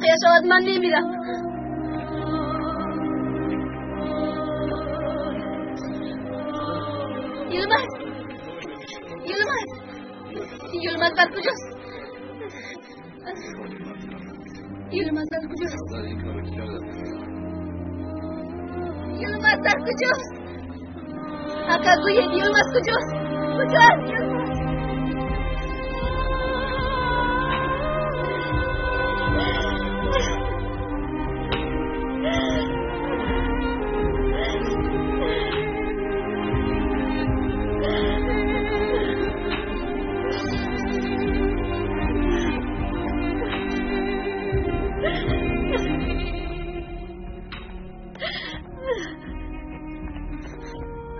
воқеа шавад, ман мемирам. Йилмаз, Йилмаз, Йилмаз дар куҷост? Йилмаз дар куҷост? Йилмаз дар куҷост? Ака, гӯед, Йилмаз куҷост? Куҷост Йилмаз?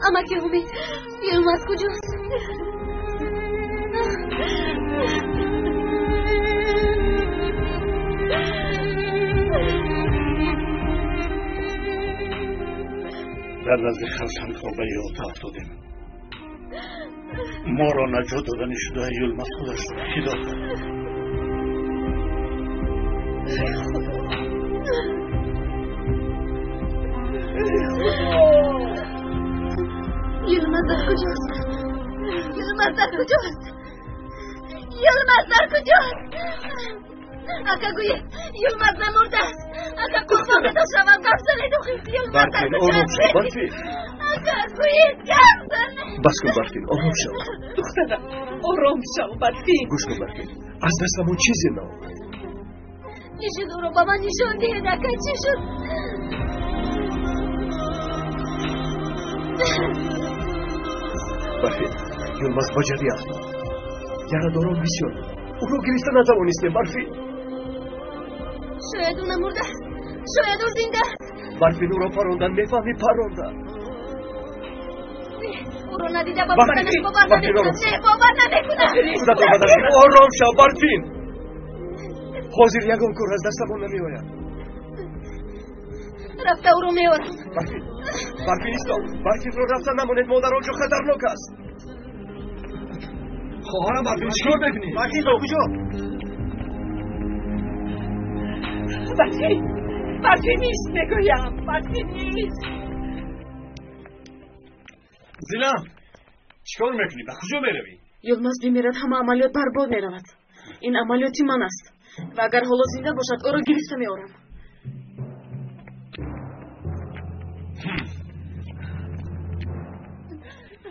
Амаки Умид, Йилмаз куҷост? Дар назди харсангҳо ба иҳота афтодем. Моро наҷот додани шуда Йилмаз худашро фидо кард. Йилмаз дар куҷост? Йилмаз дар куҷост? Йилмаз дар куҷост? Ака, гӯед, Йилмаз намурдааст. Ака, қурбонатон шавам, гап занед, охир. Йилмаз дар Барфин, ором шав, куҷост? Барфин. Ака, гӯед, гап занед. Бас кун, Барфин, ором шав. Духтарам, ором шав, Барфин. Гӯш кун, Барфин, аз дастамон чизе наомад. Чӣ шуд? Ӯро ба ман нишон диҳед, ака, чӣ шуд? Барфин, Йилмаз ба ҷарӣ афтод. Ярадорон бисёр буданд. Ӯро гирифта натавонистем, Барфин. Шояд ӯ намурдааст, шояд ӯ зиндааст. Барфин, ӯро парондан, мефаҳмӣ, парондан. Не, ӯро надида ба Барфин, гуфтанаш бовар Барфин, намекунам. ором Не, бовар намекунам. Худатро ба даст гир. Ором шав, Барфин. Ҳозир ягон кор аз дастамон намеояд. Рафта ӯро меорам. Барфин, Барфин, исто. Барфинро рафта намонед, модар, он ҷо хатарнок аст. Хоҳарам Барфин, чӣ кор мекунӣ? Барфин, то куҷо? Барфин, Барфин нест, мегӯям, Барфин нест. Зинам, чӣ кор мекунӣ? Ба куҷо меравӣ? Йилмаз бимирад, ҳама амалиёт барбод меравад. Ин амалиёти ман аст ва агар ҳоло зинда бошад, ӯро гирифта меорам.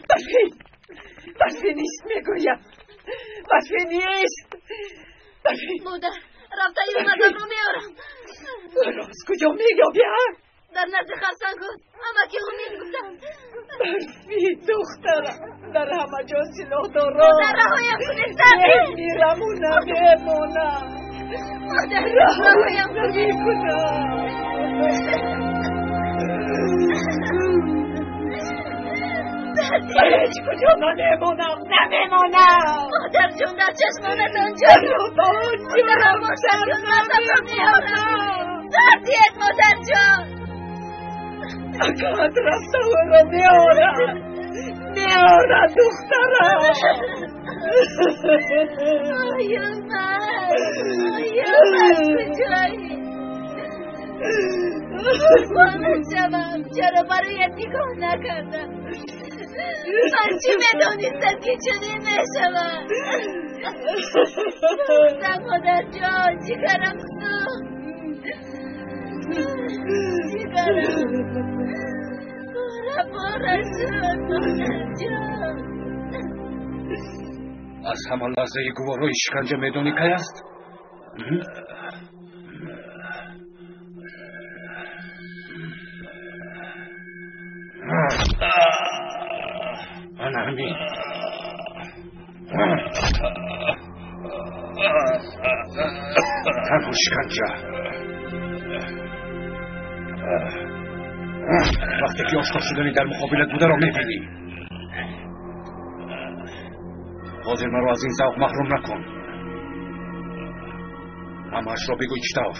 Барфин, Барфин нест, мегӯям, Барфин нест. Барфин. Модар, рафта Йилмазамро меорам. Ӯро аз куҷо меёбӣ, а? Дар назди харсангҳост. Амаки Умид гуфтанд. Барфин, духтарам, дар ҳама ҷо силоҳдорон. Модар, раҳоям кунед, сардӣ. Мемираму намемонам. Модар, раҳоям раҳоям кунед. намекунам. Ҳеҷ куҷо намемонам, намемонам. Модарҷон, дар чашмонатон ҷон. Ҷонам бошад, Йилмазамро меорам. Сардиед, модарҷон. Акаат рафта ӯро меорад, меорад, духтарам. Йилмаз, Йилмаз, куҷоӣ? Қурбонат шавам, чаро бароят нигоҳ накардам? Ман чӣ медонистам, ки чунин мешавад? Сӯхтам, модарҷон, ҷигарам сӯхт, ҷигарам пора пора шуд, модарҷон. Аз ҳама лаҳзаи гуворои шиканҷа медонӣ кай аст? Ана ҳамин. Танҳо шиканҷа. Вақте ки ошкор шудани дар муқобилат бударо мебинӣ. Ҳозир маро аз ин завқ маҳрум накун. Ҳамаашро бигӯй, чӣ тавр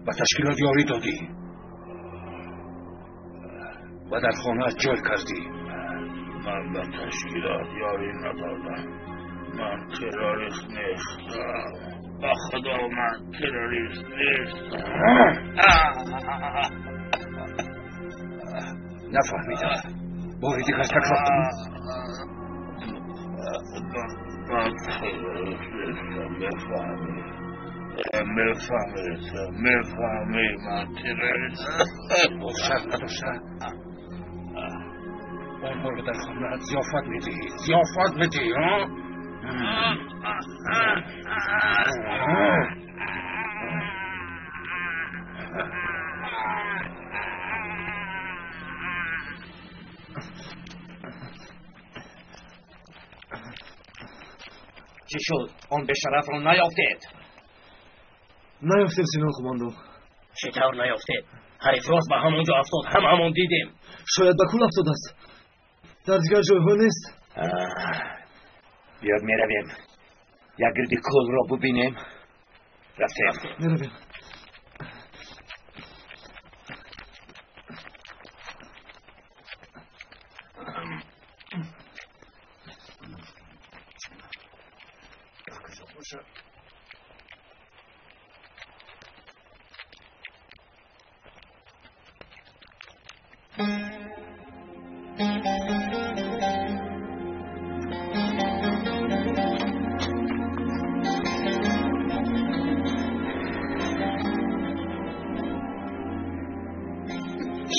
ба ташкилот ёрӣ додӣ ва дар хонаат ҷой кардӣ. Ман ба ташкилот ёрӣ надодам. Ман террорист нестам. Ба Худо ман террорист нестам. Нафаҳмидам. Бори дигар такрор кун. Ман террорист нестам, мефаҳмӣ? Мефаҳмӣ, мефаҳмӣ, ман террорист. Боз шарт надошта онҳоро дар хонаат зиёфат медиҳӣ, зиёфат медиҳӣ, ҳа? Чӣ шуд? Он бешарафро наёфтед? Наёфтем, Синон қумондон. Чӣ тавр наёфтед? Ҳариф рост ба ҳамон ҷо афтод, ҳамаамон дидем. Шояд ба кӯл афтодааст. Дар дигар ҷойҳо нест. Биёд меравем. Як гирди кӯлро бубинем. Рафтем. Меравем.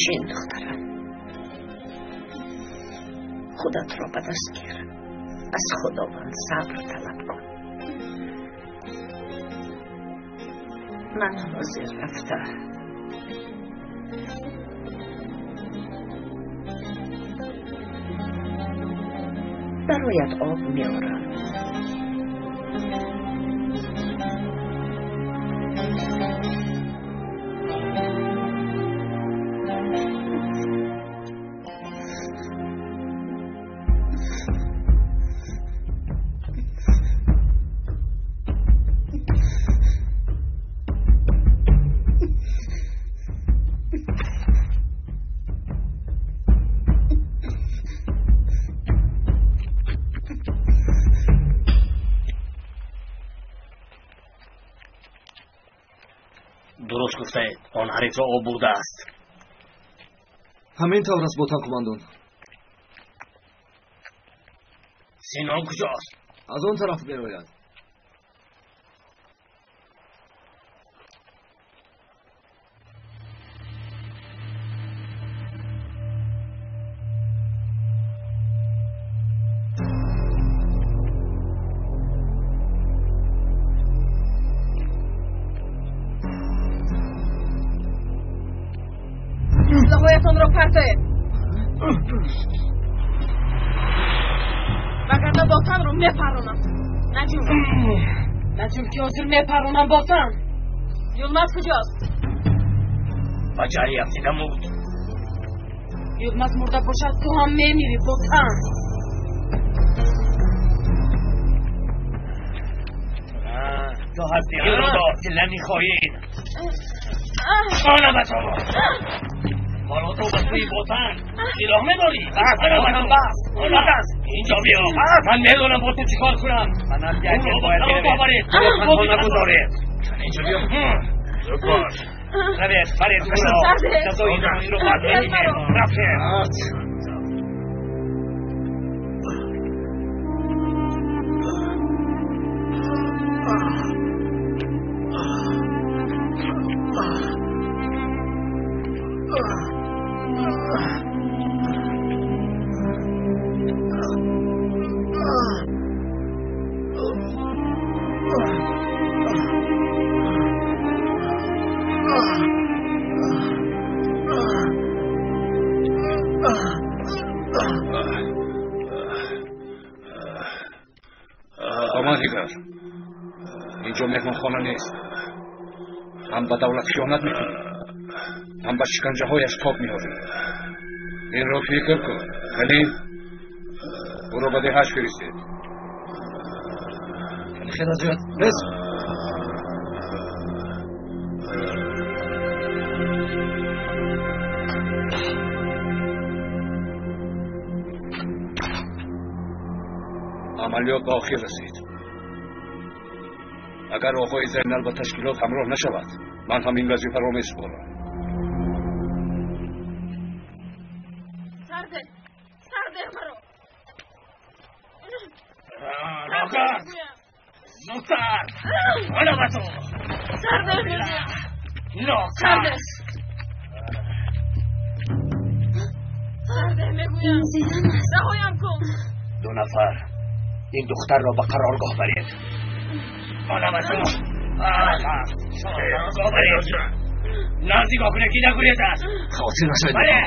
Шин, духтарам, худатро ба даст гир, аз Худованд сабр талаб кун. Ман ҳозир рафта бароят об меорам. Дуруст гуфтаед, он ҳарифро об бурдааст. Ҳамин тавр аст, Ботан қумондон. Синон куҷост? Аз он тараф меояд. Лаҳоятонро партоед, вагарна ботанро мепаронам. Наҷум, Наҷум, ки ҳозир мепаронам ботан. Юлмаз куҷост? Ба ҷарӣ афтида мурд. Юлмаз мурда бошад, ту ҳам мемирӣ, ботан. Ту ҳасти Юлмаз, дилани хоин. Хона ба ту. ҳоло ту ба сӯи ботан силоҳ медорӣ? Бас, бас, бас, инҷо биё. Ман медонам бо ту чӣ кор кунам. Ӯро ба танҳо боваред, танҳо нагузоред. Инҷо биё. Зуд бош. Равед, баред ӯро. Ҷазои ҷаноиро бад медиҳем. Рафтем. Ба ман дигар инҷо меҳмонхона нест. Ҳам ба давлат хиёнат мекунӣ, ҳам ба шиканҷаҳояш тоб меорӣ. Инро фикр кун. Халил, ӯро ба деҳаш фиристед. Хеле зиёд нест. Амалиёт ба охир расид. Агар оғои Зайнал ба ташкилот ҳамроҳ нашавад, ман ҳам ин вазифаро месупорам. Сарде, сарде маро. Рогат! Зудтар! Ҳоло ба ту! Сарде мегӯям. Нокас! Сарде мегӯям. Ин Зинан аст. Раҳоям кун. Ду нафар ин духтарро ба қароргоҳ баред. Ҳоло ба ту! Қароргоҳ баред. Наздик кунед, ки нагурезад. Хотир нашавед. Бале.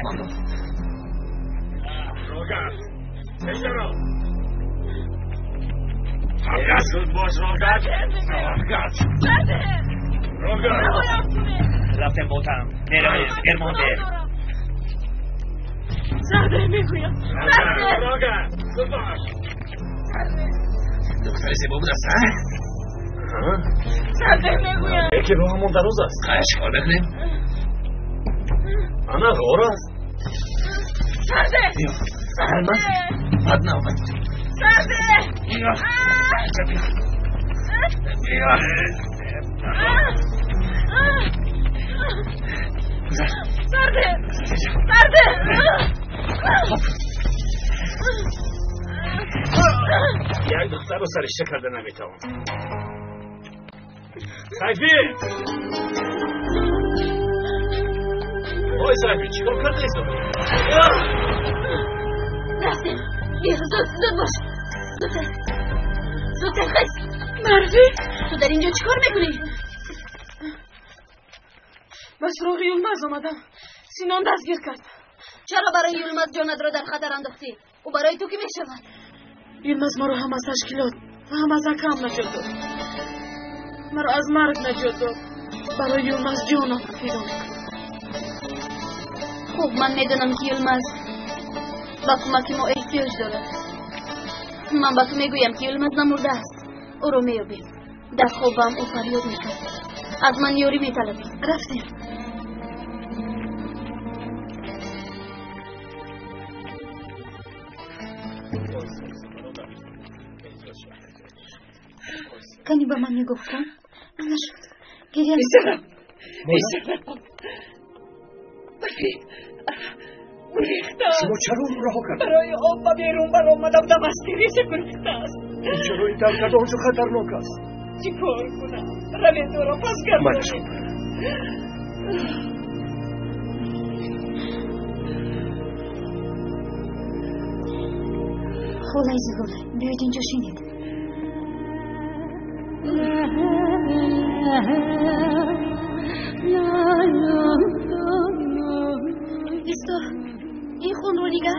Рогат! Пешаро! Зуд бош, Рогат! Рогат! Сарде! Рогат! Раҳоям кунед. Рафтем ботам. Меравем. Эрмонде. Сарде мегӯям. Сарде! Рогат! Зуд бош! Сарде! Духтари зебо будаст, а? Сарде мегӯям. Яке роҳамон дароз аст. Қай, чӣ кор мекунем? Ана ғор аст. Сарде! Биё. Сарде! Баъд навбати ту. Сарде! Биё. Биё. Гузар. Сарде! Сарде! Як духтарро саришта карда наметавонам. Сайфӣ! Ой, Сайфӣ, чӣ кор кардаи ту? Рафтем. Биё, зуд, зуд бош. Зудтар. Зудтар, хез. Марви! Ту дар инҷо чӣ кор мекунӣ? Ба суроғи Юлмаз омадам. Синон дастгир кард. Чаро барои Юлмаз ҷонатро дар хатар андохтӣ? Ӯ барои ту кӣ мешавад? Юлмаз маро ҳам аз ташкилот ва ҳам аз акам наҷот дод. Маро аз марг наҷот дод. Барои Юлмаз ҷонамро фидо мекунам. Хуб, ман медонам, ки Юлмаз ба кӯмаки мо эҳтиёҷ дорад. Ман ба ту мегӯям, ки Юлмаз намурдааст. Ӯро меёбем. Дар хобам ӯ фарёд мекард. Аз ман ёрӣ металабид. Рафтем. Кани ба ман нигоҳ кун. Нашуд. Гиря. Писарам! Писарам! Барфин! Гурехтааст! Шумо чаро ӯро раҳо кардед? Барои об ба берун баромадам, дам аз тиреза гурехтааст. Ӯ чаро ин тавр кард? Он ҷо хатарнок аст. Чӣ кор кунам? Равед ӯро пас гардонед. Холаи Зигола, биёед инҷо шинед. Исто, ин хунро нигар.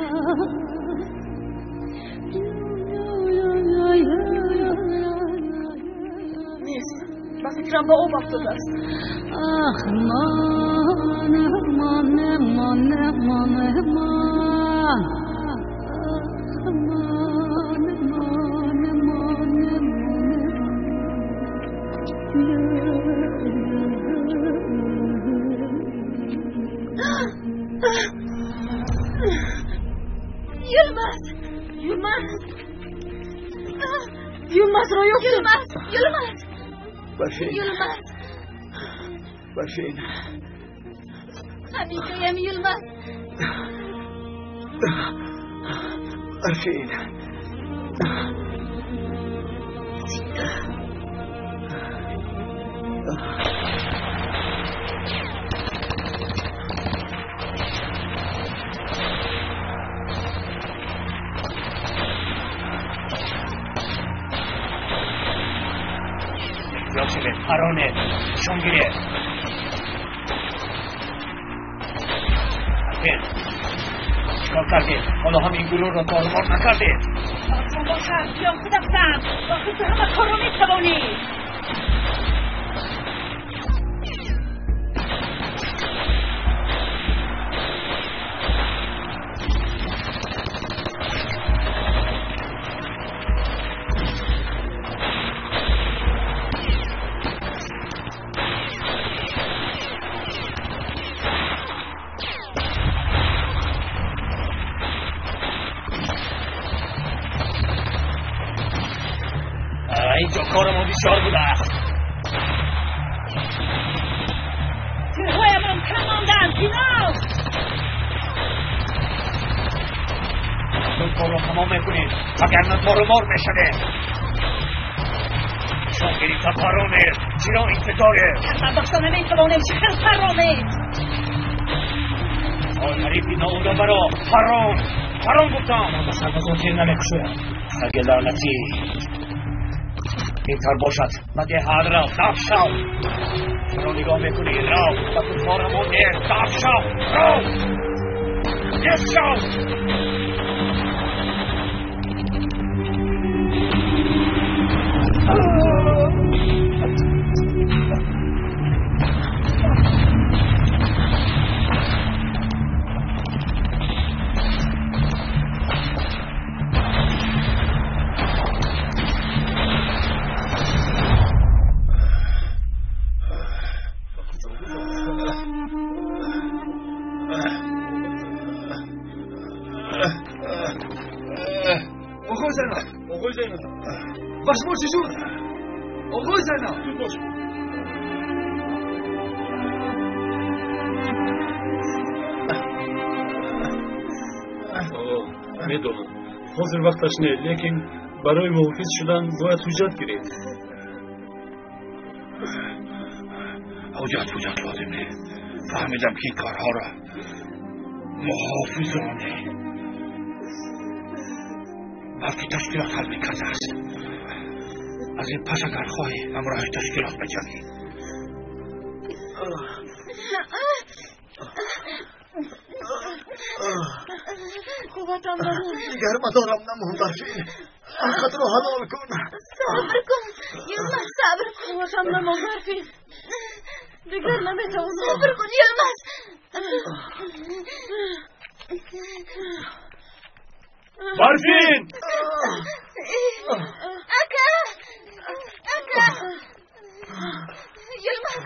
Нест. Ба фикрам ба об афтодааст. Ах, ман, ман, ман, ман, ман. Ах, ман, ман, ман, ман. Юлмаз! Юлмаз! Юлмазро ёфтам. Юлмаз! Юлмаз! Барфин. Юлмаз! Барфин. Ҳамин ҷоям, Юлмаз. Барфин. Эҳтиёт шавед, паронед, нишон гиред. Арфин, чӣ кор кардед? Ҳоло ҳам ин гурӯҳро торумор накардед. Осон бошад, биём худастам. Охир ту ҳама корро метавонӣ. Инҷо корамон бисёр будааст. тамом мекунем, вагарна торумор мешавем. Нишон гирифта паронем, чиро интизорем? Бардошта наметавонем, чӣ хел паронем? Ой, ҳарифи ноуда баро, парон, парон гуфтам. Ба сарбозон тир намекушоям. Саги лаънатӣ. Беҳтар бошад ба деҳат рав, дафт шав. Чаро нигоҳ мекунӣ? Рав, ба ту корамон нест, дафт шав, рав, нест шав. Оғои Зайнаб, оғои Зайнаб, ба шумо чӣ шуд? Оғои Зайнаб, медонам, ҳозир вақташ не, лекин барои муҳофиз шудан бояд ҳуҷҷат гирифт. Ҳуҷҷат ҳуҷҷат лозим не. Фаҳмидам, ки ин корҳоро муҳофизоне, балки ташкилот ҳал мекардааст. Аз ин пас агар хоҳӣ ҳамроҳи ташкилот баҷангӣ. Қувватам намонд. Дигар мадорам намонд, Барфин. Ҳаққатро ҳалол кун. Сабр кун, Йилмаз, сабр кун. Қувватам намонд, Барфин. Дигар наметавонам. Сабр кун, Йилмаз. Барфин! Ака! Ака! Йилмаз!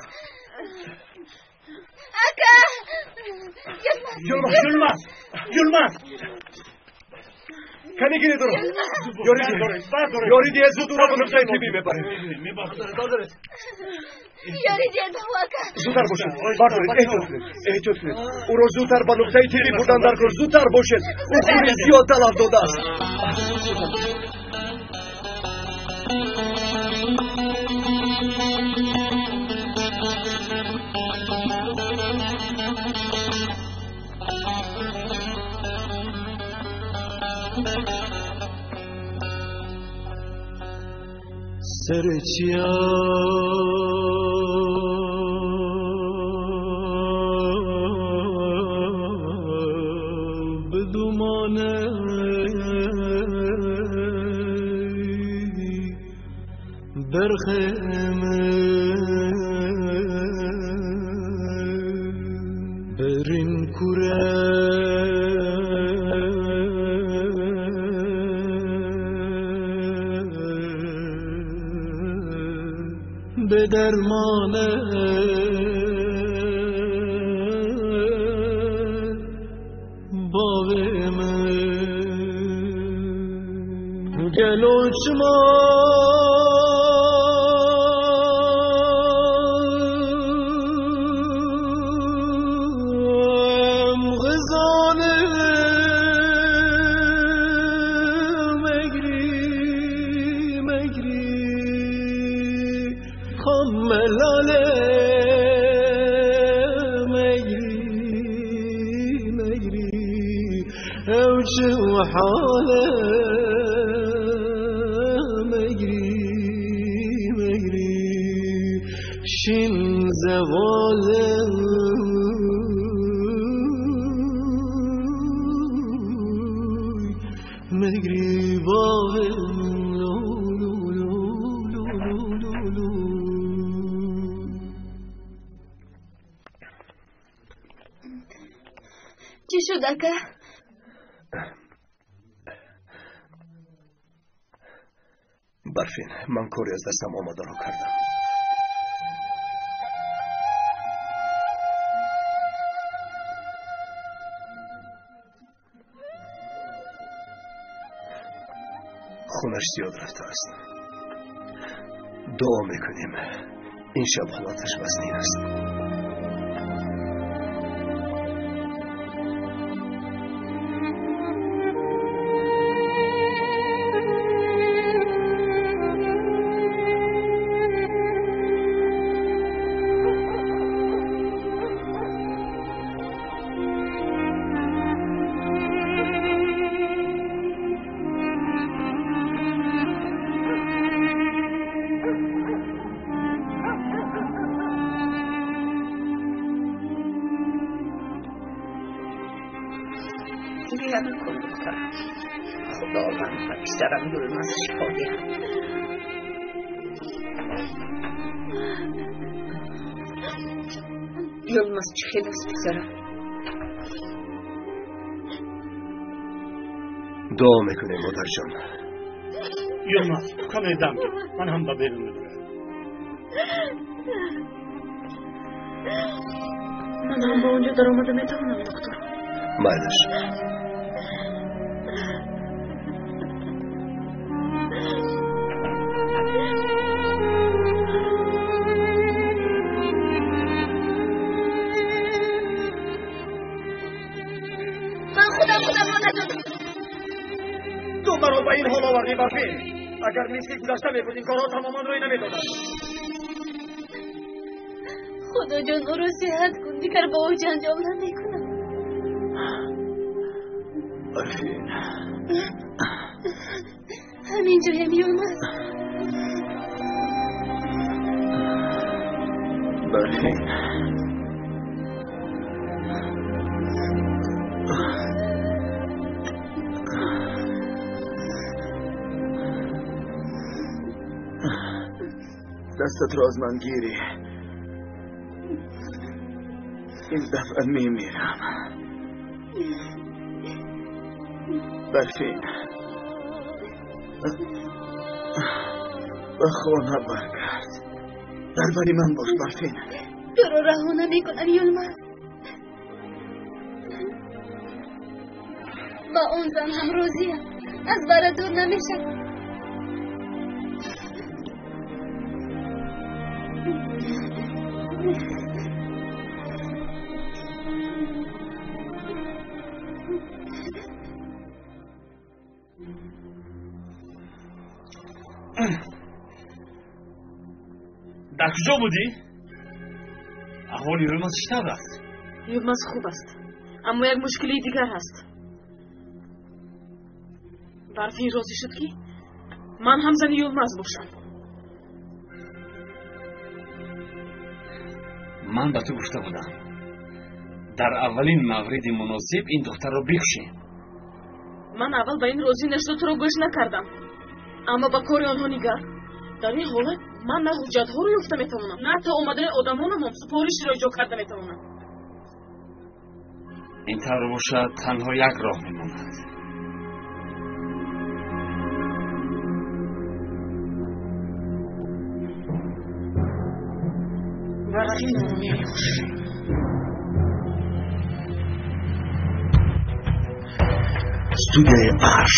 Ака! Йилмаз! Йилмаз! Йилмаз! Йилмаз! Кани гиред ӯро? Ёрӣ диҳед, ёрӣ диҳед, зуд ӯро ба нуқтаи тиббӣ мебарем. Ёрӣ диҳед ба ӯ, ака. Зудтар бошед, бардоред, эҳтиёт кунед, эҳтиёт кунед. Ӯро зудтар ба нуқтаи тиббӣ бурдан дар кор, зудтар бошед. Ӯ хуни зиёд талаф додааст. Serçiya بدمانه برخمه برین کوره به درمانه باوه من گلو چما غزانه مگری مگری خملاله مگری مگری اوج وحاله مگری مگری شین زواله مگری باغ لو لو لو لو لو لو. Чӣ шуд, ака? Барфин, ман кори аз дастам омадаро кардам. Хунаш зиёд рафтааст. Дуо мекунем, ин шаб ҳолаташ вазнин аст. Гиря накун, духтарам. Худованд ба писарам Юлмаз шифо диҳад. Юлмаз чӣ хел аст, писарам? Дуо мекунем, модарҷон. Юлмаз, каме дам гир, ман ҳам ба берун мебарам. Ман ҳам ба он ҷо даромада метавонам, доктор? Майлаш. Ман худам худамро наҷот додам. Ту маро ба ин ҳол овардӣ, Барфин. Агар мисли гузашта мебуд, ин корҳо тамоман рӯй намедоданд. Худоҷон, ӯро сиҳат кун, дигар бо ӯ ҷанҷол намекунам. Барфин. Ҳамин ҷоям, Юлмаз. Барфин. Дастатро аз ман гирӣ. Ин дафъа мемирам. Барфин. Ба хона баргард. Дар бари ман бош, Барфин. Туро раҳо намекунам, Юлмаз. Ба он зан ҳам розиям. Аз бара дур намешавам. Дар куҷо будӣ? Аҳволи Юлмаз чӣ тавр аст? Юлмаз хуб аст, аммо як мушкилии дигар ҳаст. Барфин розӣ шуд, ки ман ҳам зани Юлмаз бошам. Ман ба ту гуфта будам, дар аввалин мавриди муносиб ин духтарро бикушем. Ман аввал ба ин розӣ нашуда туро гӯш накардам, аммо ба кори онҳо нигар. Дар ин ҳолат ман на ҳуҷҷатҳоро ёфта метавонам, на то омадани одамонамон супоришро иҷро карда метавонам. Ин тавр бошад, танҳо як роҳ мемонад. Барфинро мекушем. Студияи Арш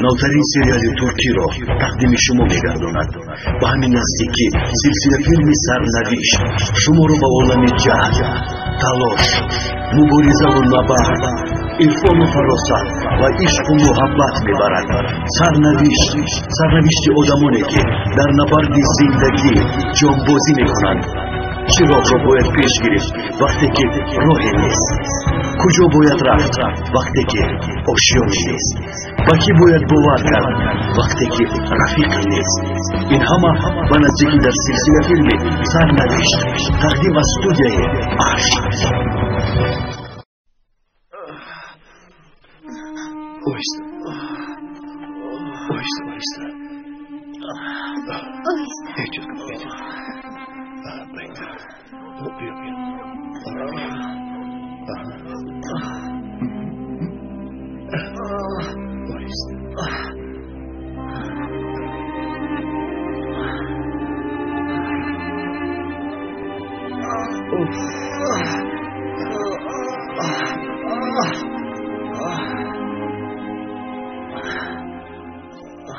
навтарин сериали туркиро тақдими шумо мегардонад. Ба ҳамин наздикӣ силсилафилми Сарнавишт шуморо ба олами ҷаҳл, талош, муборизаву набард, ирфону фаросат ва ишқу муҳаббат мебарад. Сарнавишт, сарнавишти одамоне, ки дар набарди зиндагӣ ҷонбозӣ мекунанд. Чӣ роҳро бояд пеш гирифт, вақте ки роҳе нест? Куҷо бояд рафт, вақте ки ошёне нест? Ба кӣ бояд бовар кард, вақте ки рафиқе нест? Ин ҳама ба наздикӣ дар силсилафилми Сарнавишт, тақдим аз студияи Арш. Оҳиста, оҳиста, оҳиста. Оҳиста. Эҳтиёт кун, эҳтиёт. Ба ин тараф. Биё, биё. Оҳиста.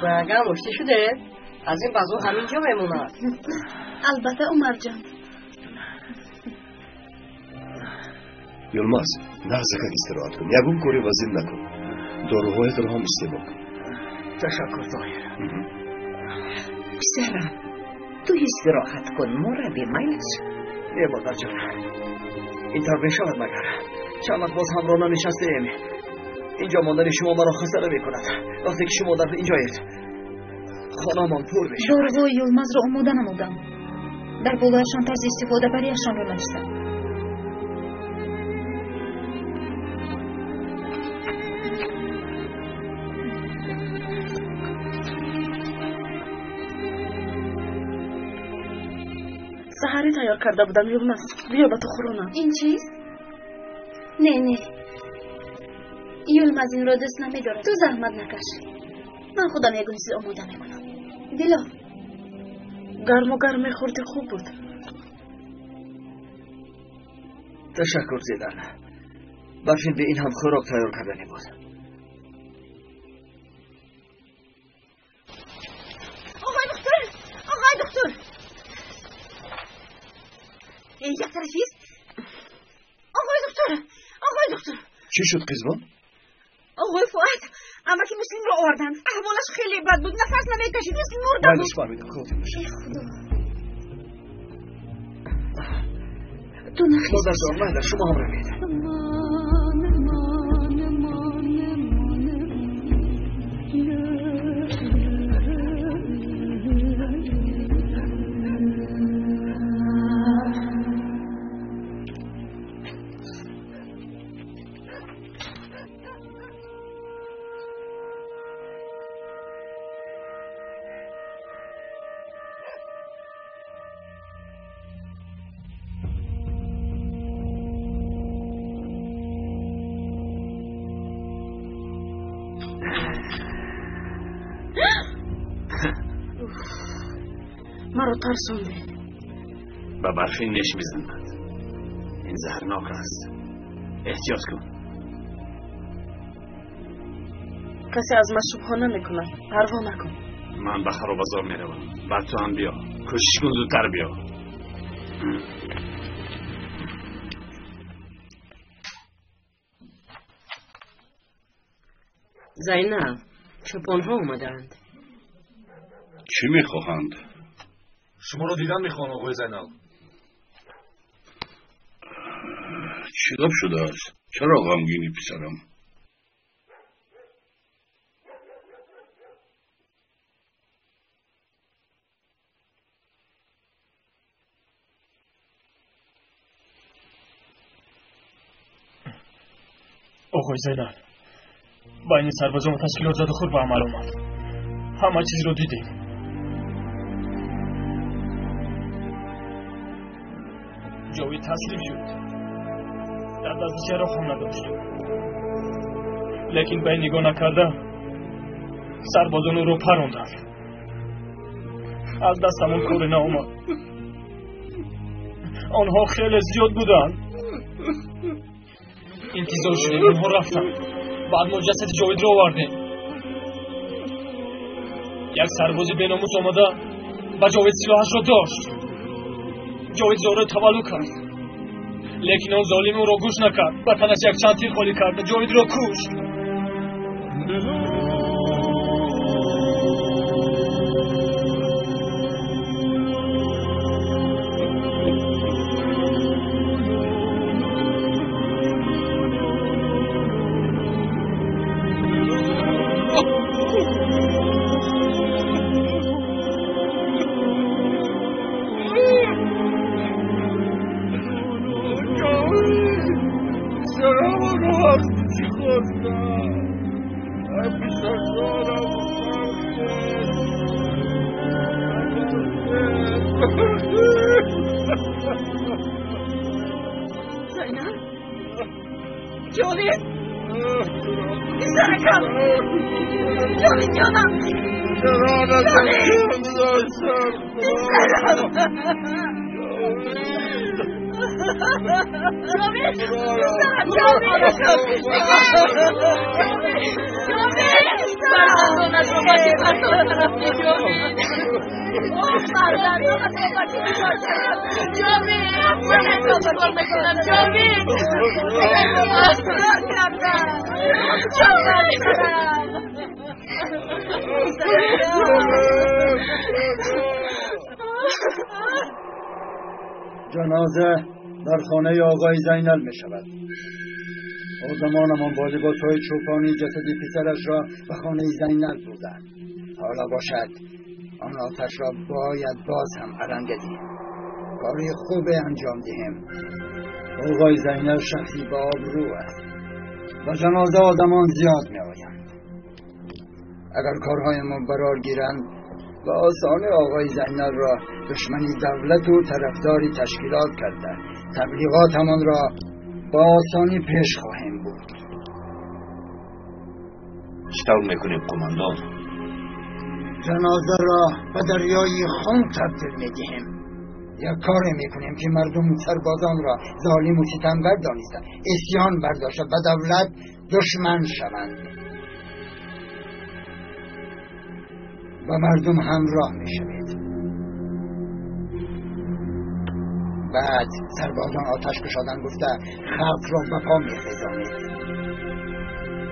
Бо яган оштӣ шудед? Аз ин баъзо ҳамин ҷо мемонад. Албатта, Умарҷон. Юлмаз, нағзакак истироҳат кун, ягон кори вазин накун, доруҳоятро ҳам истеъмол кун. Ташаккур, Тоҳир. Писарам, ту истироҳат кун, мо равем, майлаш? Не, модарҷон, ин тавр мешавад магар? Чанд вақт боз ҳамроҳ нанишастаем. Инҷо мондани шумо маро хаста намекунад. Вақте ки шумо дар инҷоед, хонамон пур мешавад. Доруҳои Юлмазро омода намудам. Дар болояшон тарзи истифодабарияшонро навиштам. Саҳарӣ тайёр карда будам, Юлмаз. Биё ба ту хӯронам. Ин чист? Не, не. Юлмаз инро дӯст намедорад. Ту заҳмат накаш. Ман худам ягон чиз омода мекунам. Дило. Гарму гарм мехӯрдӣ, хуб буд. Ташаккур, Зидан. Барфин бе ин ҳам хӯрок тайёр кардани буд. Оғои духтур! Оғои духтур! Як тарафист? Оғои духтур! Оғои духтур! Чӣ шуд, қизбон? Оғои Фуад, амаки Муслимро оварданд. Аҳволаш хеле бад буд, нафас намекашид, мисли мурда буд. Майлиш, фаҳмидам, хотир бошад. Эй Худо. Ту нахез. Модарҷон, майла, шумо ҳам равед. Маро тарсондӣ. Ба барфин неш мезанад. Ин заҳрнок аст. Эҳтиёт кун. Касе аз ман шубҳа намекунад. Парво накун. Ман ба харобазор меравам. Баъд ту ҳам биё. Кӯшиш кун зудтар биё. Зайнаб, чӯпонҳо омадаанд. Чӣ мехоҳанд? Шуморо дидан мехоҳам, оғои Зайнал. Чӣ гап шудааст? Чаро ғамгинӣ, писарам? Оғои Зайнал, байни сарбозон ташкилот задухӯр ба амал омад. Ҳама чизро дидем. Ҷовид таслим шуд. Дар дасташ яроқ ҳам надошт. Лекин ба ин нигоҳ накарда сарбозон ӯро паронданд. Аз дастамон коре наомад. Онҳо хеле зиёд буданд. Интизор шудем, онҳо рафтанд. Баъд мо ҷасади Ҷовидро овардем. Як сарбози беномус омада ба Ҷовид силоҳашро дошт. Ҷовид зораи таваллуд кард. Лекин он золим ӯро гӯш накард. Ба танаш якчанд тир холӣ кард, Ҷовидро кушт. Зайнаб? Ҷовид? Писаракам! Ҷовид ҷонам! Ҷовид! Писарам! Ҷовид! Писарам! Ҷовид! Ҷовид! Фарзандонашро ба чӣ партофта рафтӣ, Ҷовид? Оҳ, фарзандонашро ба чӣ партофта рафтӣ, Ҷовид? Ман чӣ кор мекунам, Ҷовид? Чӣ кардам? Чӣ кардам? Ҷаноза дар хонаи оғои Зайнал мешавад. Одамонамон бо либосҳои чӯпонӣ ҷасади писарашро ба хонаи Зайнал бурданд. Ҳоло бошад, он оташро бояд боз ҳам аланга диҳем. Кори хубе анҷом диҳем. Оғои Зайнал шахси ба обрӯ аст. Ба ҷаноза одамон зиёд меоянд. Агар корҳои мо барор гиранд, و آسانی آقای زینل را دشمنی دولت و طرفدار تشکیلات کرده تبلیغات همان را با آسانی پیش خواهیم بود. چطور میکنیم قماندان؟ جنازه را به دریای خون تبدیل میدهیم. یک کاری میکنیم که مردم سربازان را ظالم و ستمگر دانسته عصیان برداشته به دولت دشمن شوند و مردم همراه میشوید. بعد سربازان آتش کشادن گفته خلق را به پا میخیزانید.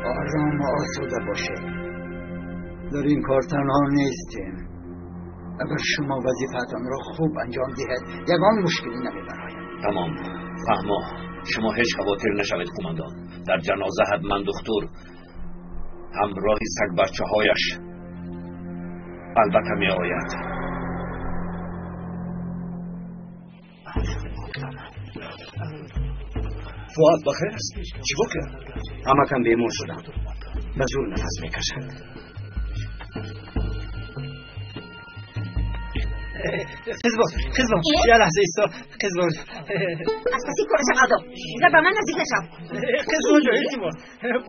آرام و آسوده باشید. در این کار تنها نیستیم. اگر شما وظیفتان را خوب انجام دهید یگان مشکلی نمیبراید. تمام فهما. شما هیچ خواطر نشوید قماندان. در جنازه حتما دکتر همراه سگ بچه هایش البته می آید. فؤاد بخیر است؟ چی واقعا؟ همکم بیمار شدم. به زور نفس میکشند. قزبان یه لحظه ایستا. قزبان از پسی کارش عدو دیگر به من نزدیک نشو. قزبان جان التماس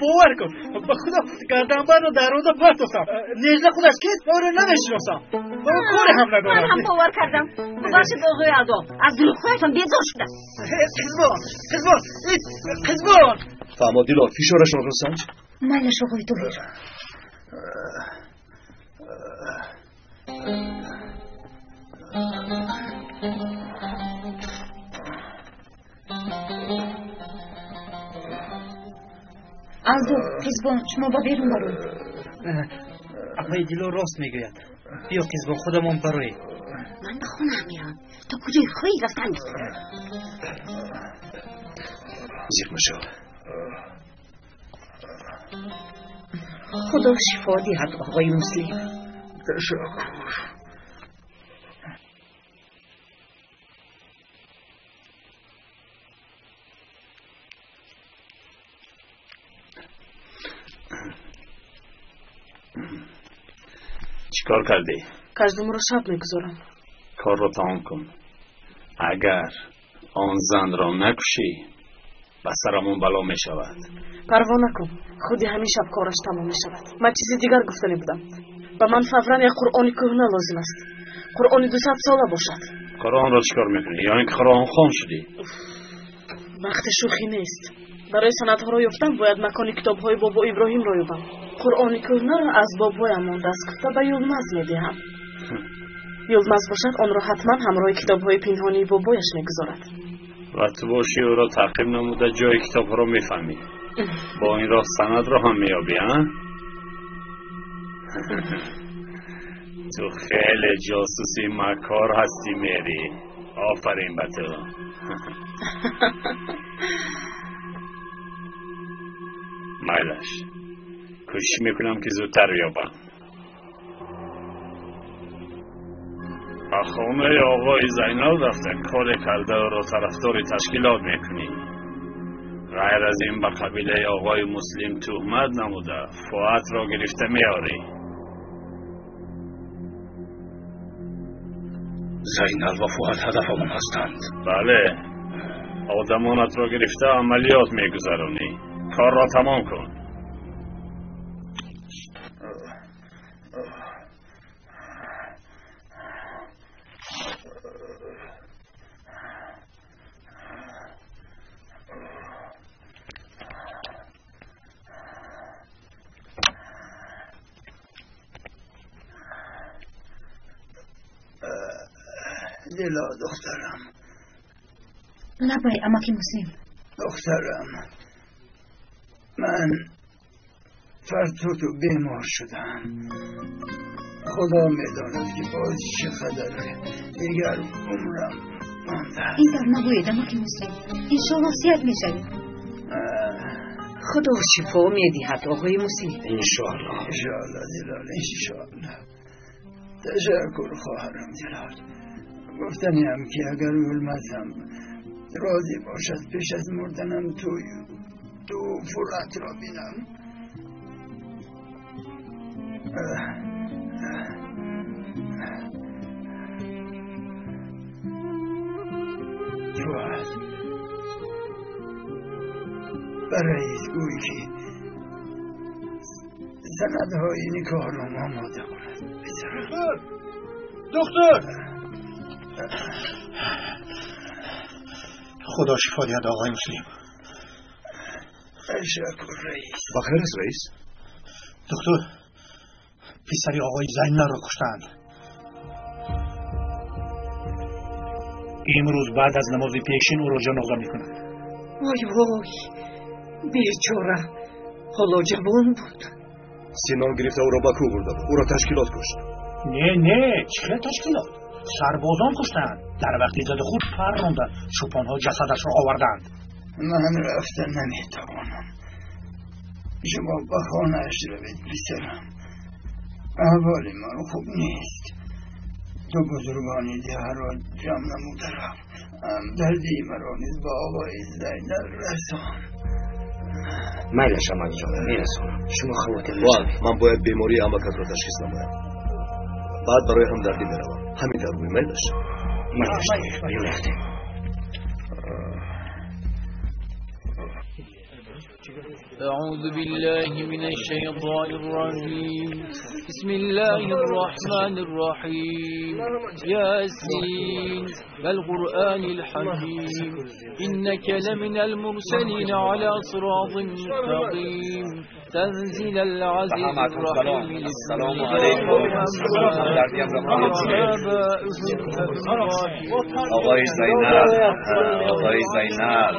باور کن به خدا گردنبند رو در روزا پرتوختم. نجله خودش کیست او رو نمیشناسم. با کاری هم ندارم. من هم باور کردم. ببخشید آقای عدو از دروغهایتان بیزار شدم. قزبان قزبان قزبان. فهما دیلار فشارشان را سنج. مایلش آقای توهیر. алду қизбон шумо ба берун бароед. Апаи Дилор рост мегӯяд. Биё қизбон худамон бароем. Ман ба хонаам меравам. То куҷои хоҳӣ рафтан. Зиқ нашав. Худо шифо диҳад оғои Муслим. Ташаккур. چیکار کردی؟ کژدم را شب میگذارم. کار را تمام کن. اگر آن زن را نکشی به سرمون بلا می شود. پروا نکن، خودی همین شب کارش تمام می شود. من چیزی دیگر گفتنی بودم. به من فورا یک قرآن کهنه لازم است. قرآن 200 ساله باشد. قرآن را چیکار میکنی؟ یعنی که قرآن خان شدی؟ وقت شوخی نیست. برای سندها را یافتن باید مکان کتاب‌های بابا ابراهیم را یابم. قرآن کهنه را از بابایم مانده است گفته به یلمز میدهم. یلمز باشد آن را حتما همراه کتاب‌های پنهانی بابایش میگذارد. و تو باشی او را تعقیب نموده جای کتاب‌ها را میفهمی. با این راه سند را هم میابی ها؟ تو خیلی جاسوسی مکار هستی میری. آفرین به تو. مایلش کوشش میکنم که زودتر بیابم. به خانه آقای زینال رفته کار کرده را طرفدار تشکیلات میکنی. غیر از این به قبیله آقای مسلم تهمت نموده فؤاد را گرفته میاری. زینال و فؤاد هدفمان هستند. بله، آدمانت را گرفته عملیات میگذرانی. کار را تمام کن. دلا دخترم. لبای اماکی مسلم. دخترم من فرتوت و بیمار شدم. خدا میداند که باز چه خطره دیگر عمرم مانده. این طور نگویید اماکی مسلم، انشاءالله صحت میشوید. خدا شفا میدهد آقای مسلم. انشاءالله. انشاءالله دلال، انشاءالله. تشکر خواهرم دلال. گفتنیم که اگر یلمزم راضی باشد پیش از مردنم تو فرات را بینم. فؤاد به رئیس گویی که سندهای نکاح را آماده کند. دکتر، دکتر، خدا شفا دهد آقای مسلم. تشکر رئیس. بخیر است رئیس. دکتر، پسر آقای زینل را کشتند. امروز بعد از نماز پیشین او را جنازه میکنند. وای وای، بیچاره، حالا جوان بود. سینان گرفته او را به کوه برده بود. او را تشکیلات کشت. نه نه، چه تشکیلات؟ سربازان کشتند. در وقتی زده خود پر راندند. چوپانها جسدش را آوردند. من رفته نمیتوانم. شما به خانه‌اش روید پسرم. احوال من خوب نیست. دو بزرگانی ده را جمع نموده رفت. همدردی مرا نیز با آقای زینل رسان. میلش امکجان، میرسانم. شما خواطر نشوید. من باید بیماری امکت را تشخیص نمایم. بعد برای همدردی میروم. همین در روی میلش. میلش بیا رفتیم. أعوذ بالله من الشيطان الرجيم. بسم الله الرحمن الرحيم. ياسين والقرآن الحكيم. إنك لمن المرسلين على صراط مستقيم. تنزيل العزيز الرحيم. السلام علیکم. آقای زینل، آقای زینل،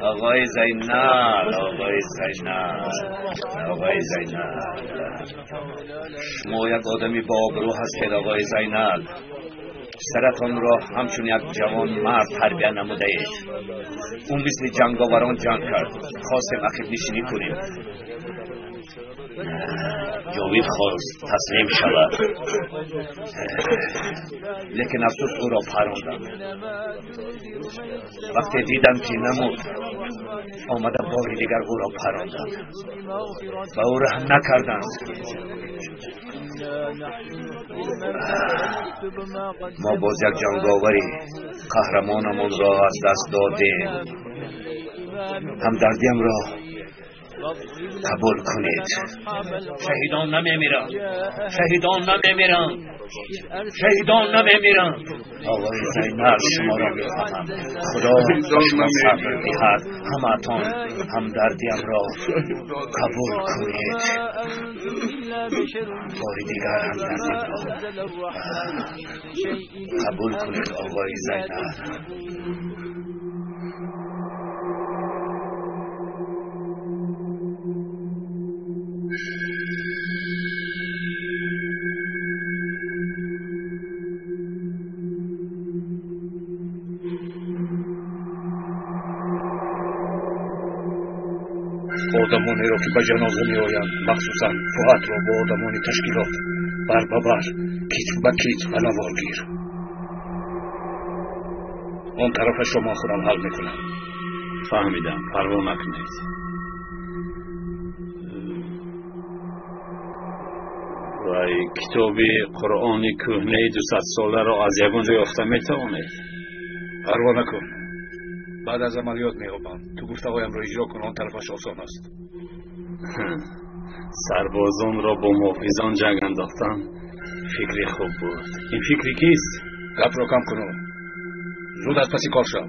آقای زینل، آقای زینل، آقای زینل، شما یک آدمی با آبرو هستید آقای زینل. سرتان را همچون یک جوان مرد تربیت نموده اید. او مثل جنگاوران جنگ کرد. خواستیم عقب نشینی کنیم. جاوید خواست تسلیم شود، لیکن افسوس او را پراندند. وقتی دیدم که نمود، آمده بار دیگر او را پراندند و او رحم نکردند. ما باز یک جنگاوری قهرمانمان را از دست دادیم. همدردیم را قبول کنید. شهیدان نمیمیرند، شهیدان نمیمیرند، شهیدان نمیمیرند. آقای زینل، شما را میخواهم. خدا به شما صبر دهد. همتان همدردیم را قبول کنید. بار دیگر همدردیم را قبول کنید آقای زینل. Одамонеро ки ба ҷаноза меоянд, махсусан Фуатро бо одамони ташкилот бар ба бар, китф ба китф ба навор гир. Он тарафашро ман худам ҳал мекунам. Фаҳмидам, парво накунед. Вай китоби Қуръони кӯҳнаи 200-соларо аз ягон ҷой ёфта метавонед? Парво накун. Баъд аз амалиёт меёбам. Ту гуфтаҳоямро иҷро кун, он тарафаш осон аст. Сарбозонро бо муҳофизон ҷанг андохтан фикри хуб буд. Ин фикри кист? Гапро кам куну. Зуд аз паси кор шав.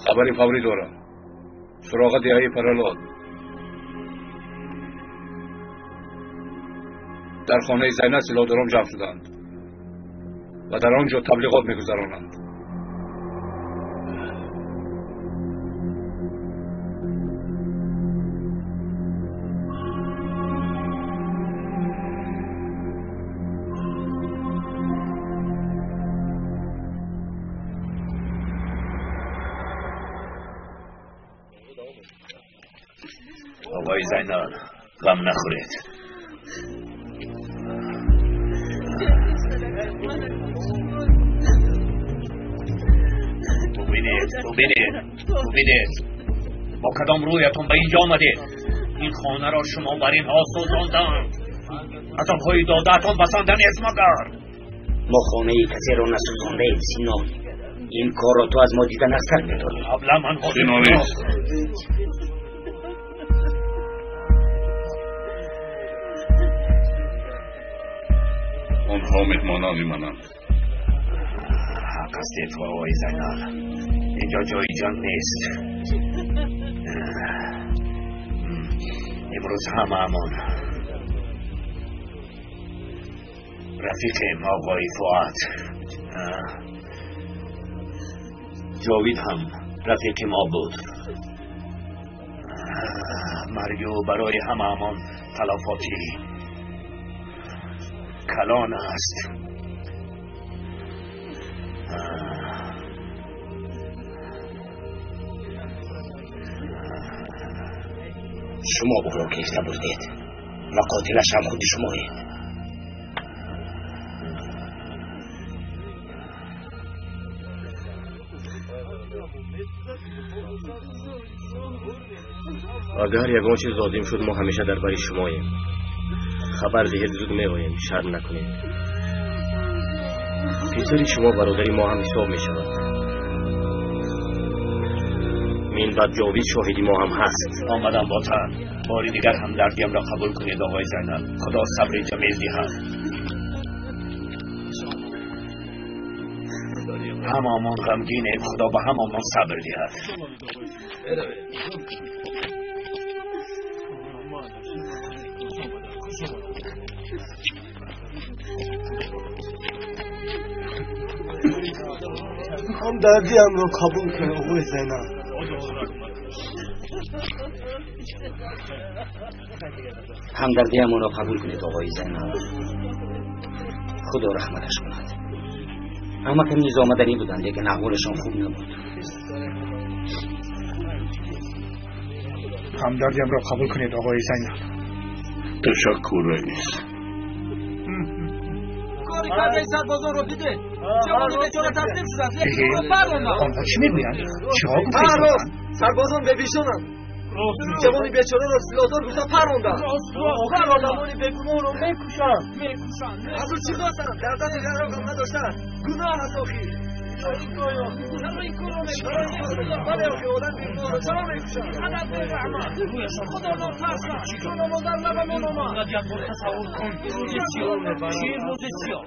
خبری فوری دارم. سراغ دهه پرالاد. در خانه زینب سلاحداران جمع شدند و در آنجا تبلیغات میگذرانند. آقای زینال، غم نخورید. Бубинед, бубинед, бубинед, бо кадом рӯятон ба инҷо омадед? Ин хонаро шумо бар инҳо сӯзонданд. Азобҳои додаатон басанда нест магар? Мо хонаи касеро насӯзондаем, Сино. Ин корро ту аз мо дида нағзтар медонӣ. Қаблан ман Сино нест. Онҳо меҳмонони мананд. Ҳақ ҳастед, оғои Зайнал. Инҷо ҷои ҷанг нест. Имрӯз ҳамаамон рафиқем, оғои Фуат. Ҷовид ҳам рафиқи мо буд. Марги ӯ барои ҳамаамон талафоти калон аст. Шумо ӯро гирифта бурдед ва қотилаш ҳам худи шумоед. Агар ягон чиз лозим шуд, мо ҳамеша дар бари шумоем. Хабар диҳед, зуд меоем, шарм накунед. Писари шумо бародари мо ҳам ҳисоб мешавад. Минбаъд Ҷовид шоҳиди мо ҳам ҳаст. Омадам ботан. Бори дигар ҳамдардиямро қабул кунед, оғои Зайнал. Худо сабри ҷамил диҳад. Ҳамаамон ғамгинем, Худо ба ҳамаамон сабр диҳад. Ҳамдардиамро қабул кун, оғои Зайнал. Ҳамдардиамонро қабул кунед, оғои Зайнал. Худо раҳматаш кунад. Ҳамакам низ омаданӣ буданд, лекин аҳволашон хуб набуд. Ҳамдардиамро қабул кунед, оғои Зайнал. Ташаккур, раис. Кори кардаи сарбозонро дидед? Ҷавони бечора таслим шудааст, лекин ӯро парронданд. Онҳо чӣ мегӯянд? Чиҳо гуфтаистодаанд? Сарбозон бебишонанд. Ҷавони бечораро силоҳдор гуфта парронданд. Одамони бегуноҳро мекушанд. Аз ӯ чӣ хостанд? Дар дасти ғайроқам надоштанд. Гуноҳ аст охир. Бале охир, одам бегуноҳро чаро мекушанд? Тасаввур кун, рӯзи сиёҳ, чӣ рӯзи сиёҳ.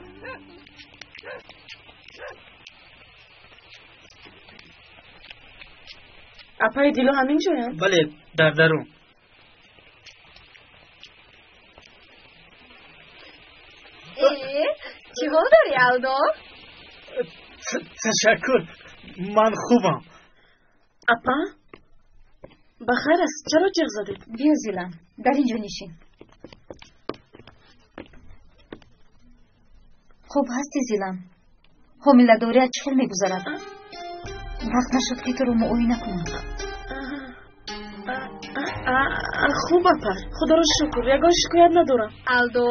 Апаи Дило ҳамин ҷоянд? Бале, дар дарун. Чӣ ҳол дорӣ, Алдо? Ташаккур, ман хубам. Апа, ба хайр аст, чаро ҷиғ задед? Биё, Зилан, дар ин ҷо нишин. Хуб ҳастӣ, Зилан? Ҳомиладорият чӣ хел мегузарад? Вақт нашуд, ки туро муоина кунам. Хуб, апа, худоро шукр, ягон шикоят надорам. Алдо,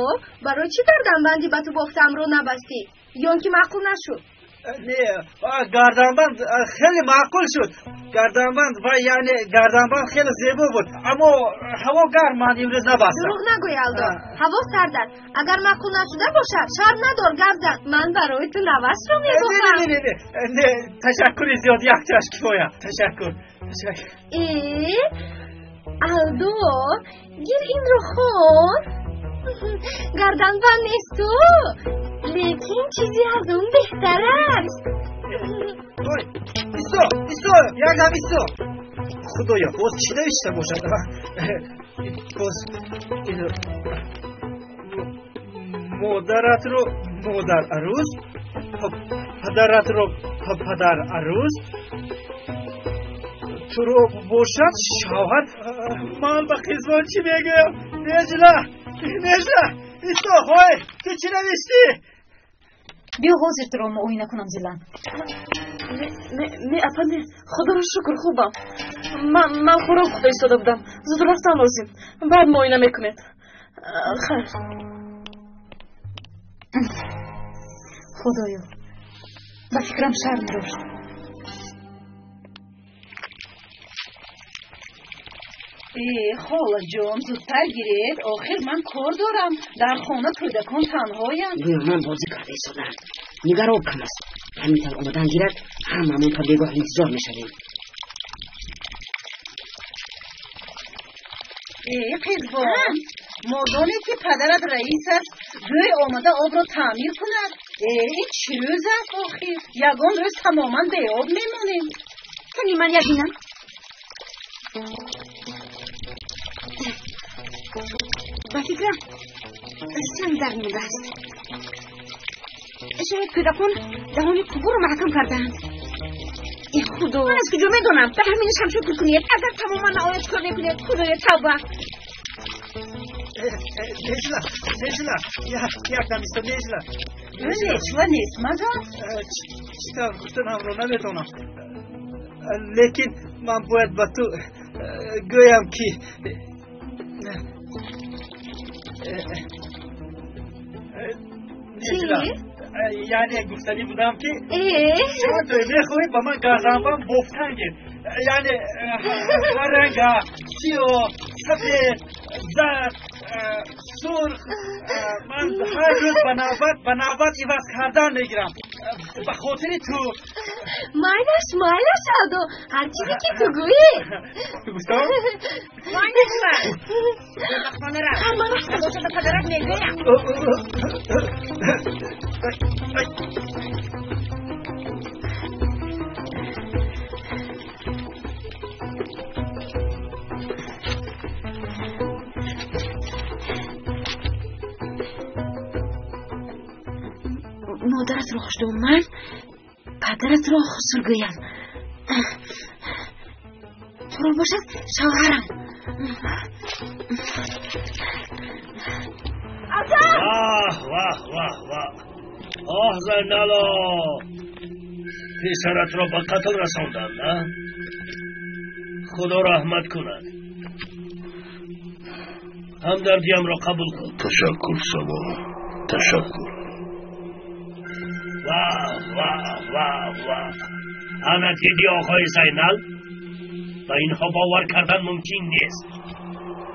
барои чӣ гарданбанди ба ту бофтаамро набастӣ? Ё он ки маъқул нашуд? Не, гарданбанд хеле маъқул шуд. Гарданбанд ва яъне гарданбанд хеле зебо буд, аммо ҳаво гарм, ман имрӯз набастам. Дурӯғ нагӯй, Алдо, ҳаво сард аст. Агар маъқул нашуда бошад, шарм надор, гап зан. Ман барои ту навасро мебофам. Не, не, не, ташаккури зиёд, якташ кифоя. Ташаккур. Э, Алдо, гир инро хон. Гарданбанд несту, лекин чизе аз он беҳтар аст. Ой, исто, исто, якдам исто. Худоё, боз чӣ навишта бошад? Боз модаратро модар арӯз, падаратро падар арӯз, туро бошад шавҳар. Ман ба қизмон чӣ мегӯям? Нежла, Нежла, исто, ҳой, ту чӣ навиштӣ? Биё, ҳозир туро муоина кунам, Зилан. Не, апа, не, худоро шукр, хубам. Ман хӯрок пухта истода будам, зуд рафтан лозим. Баъд муоина мекунед. Хайр. Худоё, ба фикрам шарм дошт. Холаҷон, зудтар гиред. Охир ман кор дорам. Дар хона кӯдакон танҳоянд. Гӯё ман бозӣ карда истодаам. Нигар об кам аст. Ҳамин тавр омадан гирад, ҳамамон то бегоҳ интизор мешавем. Қизбон, модоме ки падарат раис аст, гӯй омада обро таъмир кунад. Ин чӣ рӯз аст охир? Ягон рӯз тамоман беоб мемонем. Кани ман як бинам. Ба фикрам санг дар мондааст. Шояд кӯдакон даҳони қубурро маҳкам кардаанд. Э худо, ман аз куҷо медонам? Ба ҳаминаш ҳам шукр кунед. Агар тамоман наояд чикор мекунед? Худоё, тавба! Нежла, Нежла, як дам исто, Нежла. Нечва нест, магар? Чӣ тавр гуфтанамро наметавонам. Лекин ман бояд ба ту гӯям ки Нежла, яъне гуфтанӣ будам ки чанд мехоҳӣ ба ман гарданбанд бофтан гир. Яъне ҳар ранга, сиёҳ, сафед, зард, сурх, ман ҳар рӯз ба навбат иваз кардан мегирам. Ба хотири ту. Майлаш, майлаш, Алдо, ҳар чизе ки ту гӯӣ. Гуфтам? Майлаш, ба хона рафт. Ман рафтам, бошад ба падарат мегӯям. Модаратро хушдоман, падаратро хусур гӯям. Туро бошад шавҳарам. Ваҳ, ваҳ, ваҳ, ваҳ. Оҳ, Зайнало, писаратро ба қатл расонданд, на? Худо раҳмат кунад. Ҳамдардиамро қабул кун. Ташаккур, Сабо, ташаккур. Ваҳ, ваҳ, ваҳ, ваҳ. Ана диди оғои Зайнал? Ба инҳо бовар кардан мумкин нест.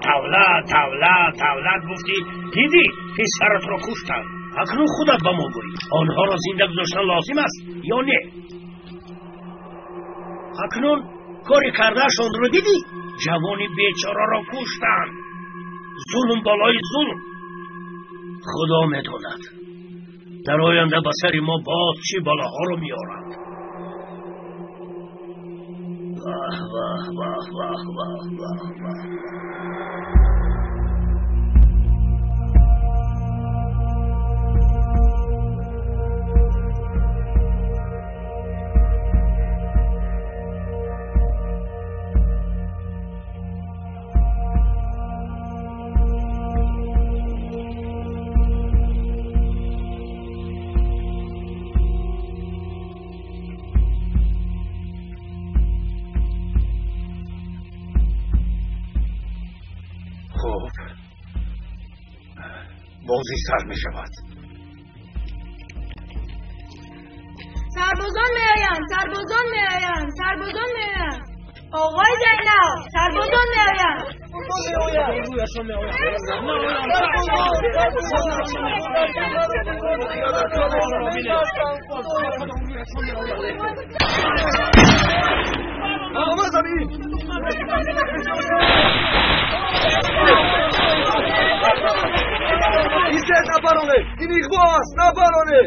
Давлат, давлат, давлат гуфтӣ, дидӣ писаратро куштанд. Акнун худат ба мо гӯй, онҳоро зинда гузоштан лозим аст ё не? Акнун кори кардаашонро дидӣ? Ҷавони бечораро куштанд. Зулм болои зулм. Худо медонад дар оянда ба сари мо боз чӣ балоҳоро меоранд. Ваҳ, ваҳ, ваҳ, ваҳ, ваҳ, ваҳ, ваҳ. بازی سر می شود. سربازان می آیند، سربازان می آیند، سربازان می آیند. آقای زینب، سربازان می آیند. ایزد نبرانه، این اغوا است، نبرانه.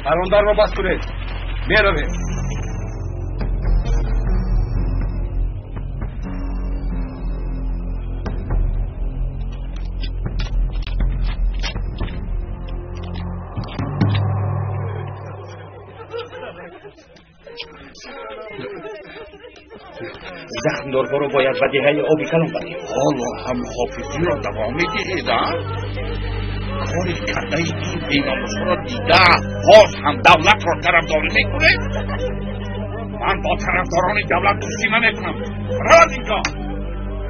Парондарро бас кунед, меравем. Захмдорҳоро бояд ба деҳаи оби калон барем. Ҳоло ҳам ҳофизиро давом медиҳед, а? Кори кардаи ин беномусҳоро дида, боз ҳам давлатро тарафдорӣ мекунед? Ман бо тарафдорони давлат дӯстӣ намекунам. Равад инҷо!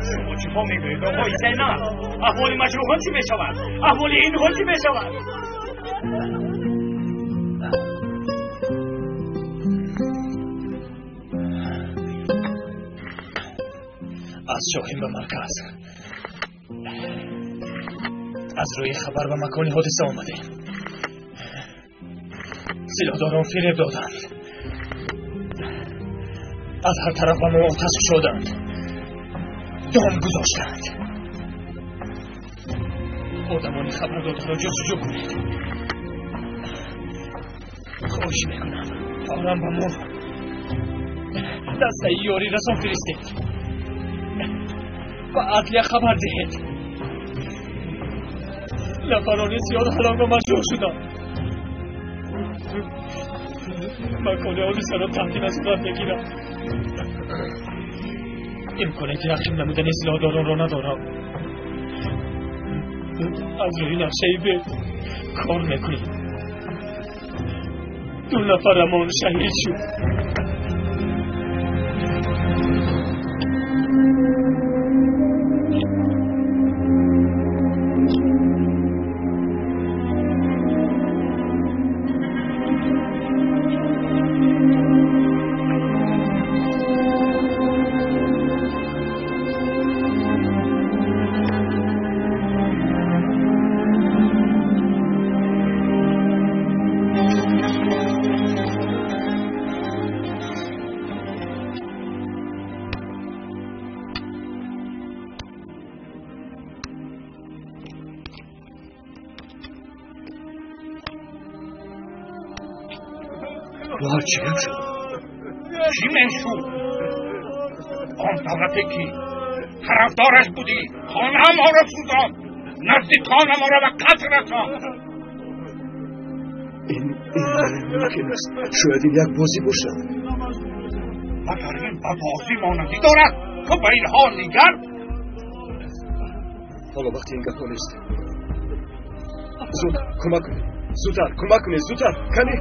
Шумо чӣ ҳо мегӯед, оғои Зайнаб? Аҳволи маҷрӯҳон чӣ мешавад? Аҳволи инҳо чӣ мешавад? Аз Шоҳин ба марказ, аз рӯи хабар ба макони ҳодиса омадем. Силоҳдорон фиреб доданд, аз ҳар тараф ба мо оташ кушоданд, дом гузоштанд. Одамони хабардодаро ҷустуҷӯ кунед. Хоҳиш мекунам, фавран ба мо дастаи ёрӣ расон фиристед, ба адлия хабар диҳед. Нафарони зиёд ҳалок ва маҷрӯҳ шуданд. Макони ҳодисаро таҳти назорат мегирам. Имконияти рақиб намудани силоҳдоронро надорам. Аз рӯи нақшаи бе кор мекунем. Ду нафарамон шаҳид шуд. Чӣ гап шуд? Чӣ мешуд? Он давлате ки тарафдораш будӣ хонаамонро сӯзонд, наздиконамонро ба қатл расонд. Ин мумкин аст. Шояд ин як бозӣ бошад. Магар ин ба бозӣ монандӣ дорад? Ту ба инҳо нигар. Ҳоло вақти ин гапҳо нест. Зуд кӯмак кунед, зудтар кӯмак кунед, зудтар. Кани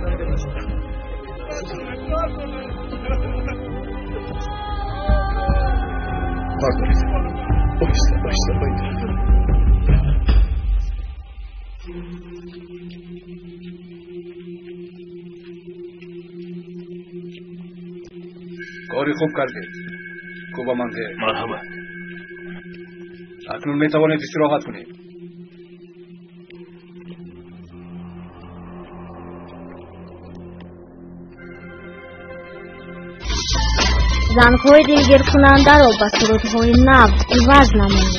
бардоред, оҳиста оҳиста ба ин тараф. Кори хуб кардед, Кубаманде. Марҳамат. Акнун метавонед истироҳат кунед. Зангҳои дилгиркунандаро ба сурудҳои нав иваз намоед.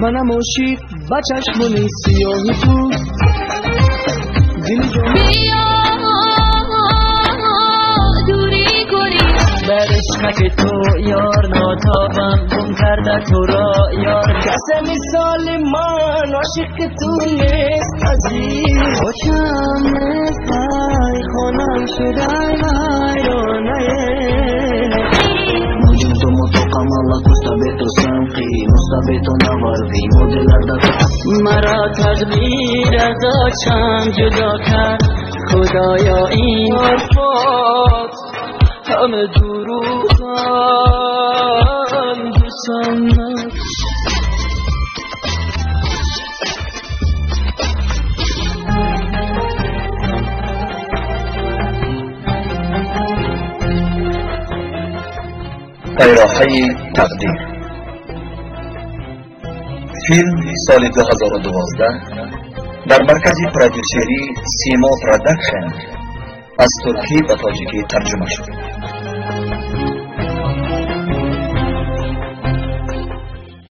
Манам ошиқ ба чашмони сиёҳи ту. Биё дурӣ кунӣ дар ишқаки ту ёр, нотобам гум карда туро ёр. Касе мисоли ман ошиқи ту нест азиз. Очам нест ай, хонам шудай вайронае. Маро тақдир аз очам ҷудо кард, худоё ин ҳарфот ҳама дурӯғанд, дӯстам. Пайроҳаи тақдир. Филм соли 2012 дар маркази продюсерии Симо Продакшн аз туркӣ ба тоҷикӣ тарҷума шуд.